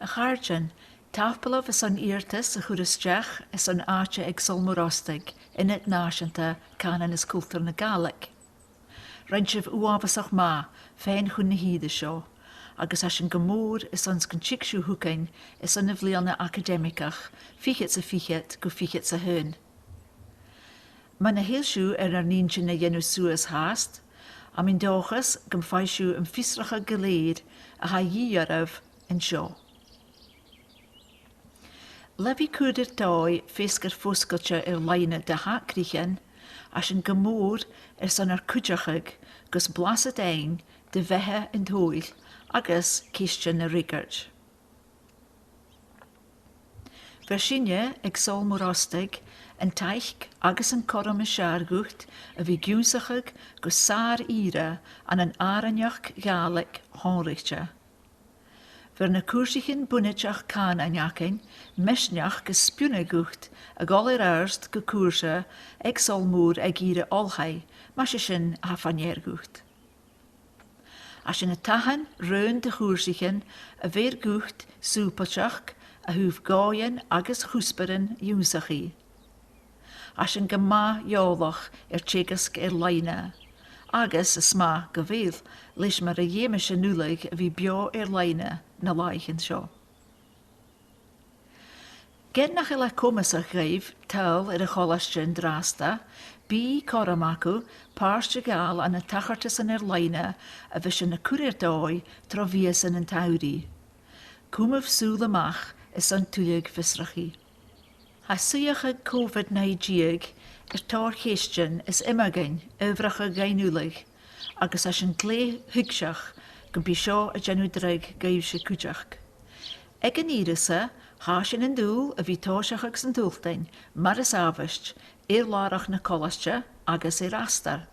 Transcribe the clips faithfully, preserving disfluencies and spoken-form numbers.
A chàirdean, tapadh leibh airson iarrtas a chur a-steach airson àite aig Sabhal Mòr Ostaig, Ionad Nàiseanta Cànain is Cultar na Gàidhlig. Rinn sibh uabhasach math faighinn chun na h-ìre seo, agus tha sinn gu mòr airson 's gun tig sibh thugainn airson a' bhliadhna acadaimigeach fichead 's a fichead gu fichead 's a h-aon. Mura h-eil sibh air ur n-inntinn a dhèanamh suas fhathast, tha mi an dòchas gum faigh sibh am fiosrachadh gu lèir a tha a dhìth oirbh an seo. Le bhith a' cur air dòigh feasgar fosgailte air-loidhne de thacraichean, tha sinn gu mòr airson ur cuideachadh gus blasad fhaighinn de bheatha an t-saoghail agus ceistean a fhreagairt. Bheir sinne aig Sabhal Mòr Ostaig an taic agus an cothrom as fheàrr dhut a bhith ag ionnsachadh gu sàr-ìre ann an àrainneachd Ghàidhlig shònraichte. Bheir na cùrsaichean bunaiteach cànain againn misneachd is spionnadh dhut a dhol air adhart gu cùrsa aig Sabhal Mòr aig ìre oilthigh, mas e sin a tha fa-near dhut. Tha sinn a' tabhann raon de chùrsaichean a bheir dhut sùbailteachd a thaobh dhòighean agus chuspairean ionnsachaidh. Tha sinn gu math eòlach air teagasg air-loidhne, agus is math gu bheil, leis mar a dh'fheumas sinn uile a bhith beò air-loidhne na làithean seo. Ged nach eil e comasach dhuibh tadhal air a' cholaiste an-dràsta, bidh cothrom agaibh pàirt a ghabhail ann an tachartasan air-loidhne a bhios sinn a' cur air dòigh tro mhìosan an t-samhraidh. Cumaibh sùil a-mach airson tuilleadh fiosrachaidh. Tha suidheachadh Covid naoi deug air tòrr cheistean is iomaghainn adhbhrachadh dhuinn uile, agus tha sinn glè thuigseach gum bi seo a' dèanamh dragh dhuibhse cuideachd. Aig an ìre-sa, tha sinn an dùil a bhith a' tòiseachadh san t-Sultain, mar as àbhaist, air làrach na colaiste agus air astar.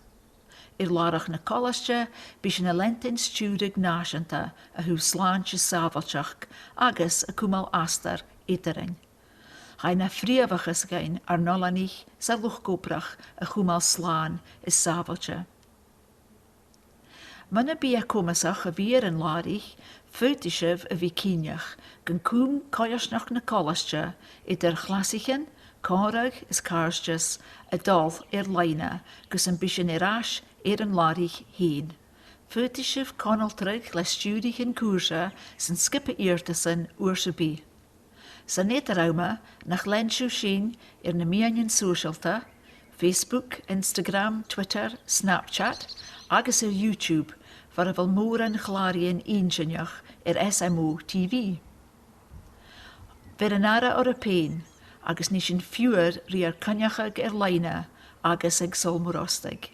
Air làrach na colaiste, bidh sinn a' leantainn stiùireadh nàiseanta a thaobh slàinte is sàbhailteachd agus a' cumail astar eadarainn. Tha e na phrìomhachas againn ar n-oileanaich 's ar luchd-obrach a chumail slàn is sàbhailte. Mura bi e comasach a bhith air an làraich, faodaidh sibh a bhith cinnteach gun cùm coimhearsnachd na colaiste eadar chlasaichean, còmhradh is càirdeas a' dol air-loidhne gus am bi sinn air ais air an làraich fhèin. Faodaidh sibh conaltradh le stiùirichean cùrsa 's an sgioba iarrtasan uair sam bith. San eadar-àm, nach lean sibh sinn air na meadhanan sòisealta, Facebook, Instagram, Twitter, Snapchat agus air YouTube, far a bheil mòran chlàraidhean inntinneach air S M O T V. Bheir an aire oirbh fhèin, agus nì sinn fiughair ri ur coinneachadh air-loidhne agus aig Sabhal Mòr Ostaig.